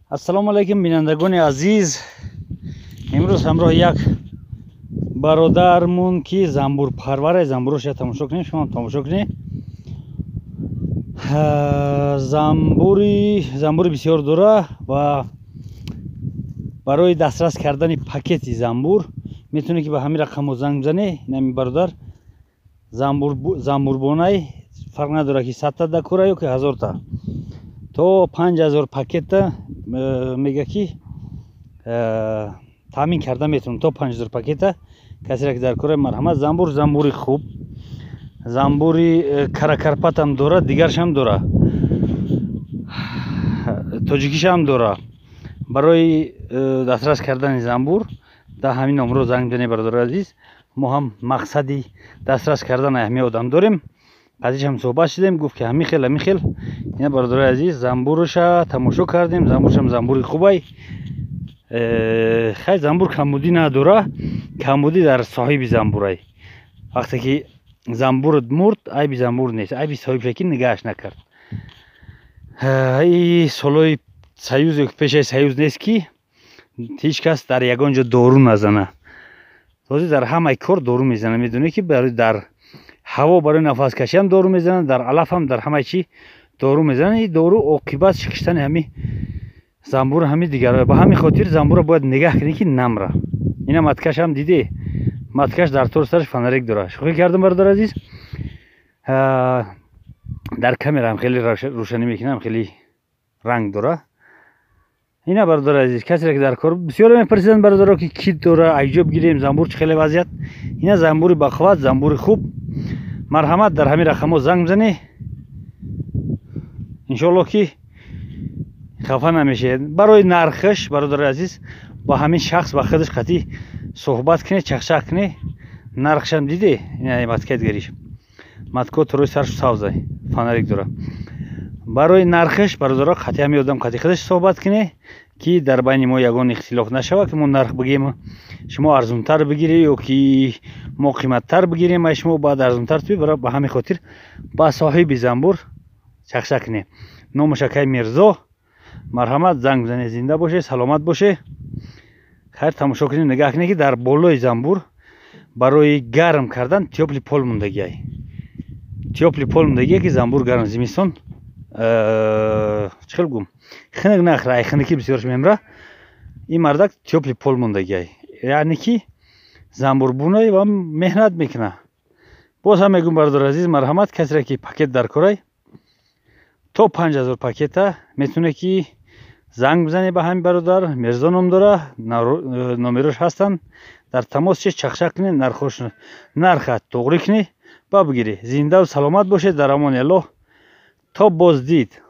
Ассалому алайкум, бинандагони азиз. Имрӯз ҳамроҳи як бародармон, ки замбурпарваре, замбуроша тамошо кунем, шумоам тамошо кунед. Замбури бисёр дора ва барои дастрас кардани пакети замбур метавонед, ки ба ҳамин рақамҳо занг бизанед. Инами бародар замбурбонай, фарқ надорад, ки 100-та дакора ё ки 1000-та, то 5000 пакета мега, ки таъмин карда метавонам, то 5000 пакета. Касере ки дар кора, марҳамат. Замбур, замбури хуб, замбури каракарпатам дора, дигаршам дора, тоҷикишам дора. Барои дастрас кардани замбур дар ҳамин номро занг бизанед. Бародари азиз, мо ҳам мақсади дастрас кардани ҳамин одам дорем. Қазишам суҳбат шудем, гуфт, ки ҳамин хел, ҳамин хел. Ина, бародари азиз, замбуруша тамошо кардем, замбуршам замбури хубай. Хай, замбур камбудӣ надора, камбудӣ дар соҳиби замбурай. Вақте ки замбур мурд, айби замбур нест, айби соҳибша, ки нигаҳаш накард. И солҳои союз ё пешаи союз нест, ки ҳеҷ кас дар ягон ҷо дору назана. Ҳозир дар ҳамаи кор дору мезанад. Медонед, ки дар ҳаво барои нафаскашиам дору мезананд, дар алафам, дар ҳамаи чӣ дору мезананд. И дору оқибат шикиштани ҳами замбур, ҳами дигар. Ба ҳамин хотир замбурро бояд нигаҳ кунед, ки намра. Ина маткашам диде, маткаш дар тори сараш фонарик дорад. Шӯхӣ кардам, бародар азиз. Дар камераам хеле рӯшанӣ мекунам, хеле ранг дора. Ина, бародари азиз, касере ки дар кор, бисёре мепурсиданд, бародаро, ки ки дора, айҷо бигирем замбур, чӣ хеле вазъият. Ина замбури бақувват, замбури хуб. Марҳамат, дар ҳамин рақамҳо занг бизанед. Иншоаллоҳ, ки хафа намешавед. Барои нархаш, бародари азиз, бо ҳамин шахс ба худаш қатъӣ суҳбат кунед, чахчах кунед. Нархшам диде, ина маткаи дигариш, матко турои саршу савзай, фонарик дора. Барои нархаш, бародаро, қатъи ҳамин одам, қатъи худаш суҳбат кунед, ки дар байни мо ягон ихтилоф нашавад, ки мо нарх бигем, шумо арзонтар бигиред ё ки мо қиматтар бигирем, ай шумо баъд арзонтар туи. Ба ҳамин хотир ба соҳиби замбур чахчах кунед. Номаш акай Мирзо. Марҳамат, занг бизанед. Зинда бошед, саломат бошед. Хайр, тамошо кунед, нигаҳ кунед, ки дар болои замбур барои гарм кардан тёплый пол мондагиай, тёплый пол мондагие, ки замбур гарм, зимистон чӣ хел гум, хинак нахра, ай хинаки бисёрш мемра. Ин мардак тёплый пол мондагиай, яъне ки замбурбунай ва меҳнат мекуна. Боз ҳам мегӯм, бародари азиз, марҳамат, касере ки пакет дар корай, то 5000 пакета, метавонед, ки занг бизанед ба ҳамин бародар. Мирзо ном дора, номерош ҳастанд. Дар тамос чи чахчах кунед, нарха туғрӣ кунед ба бигиред. Зиндаву саломат бошед, дар амони Аллоҳ, то боздид.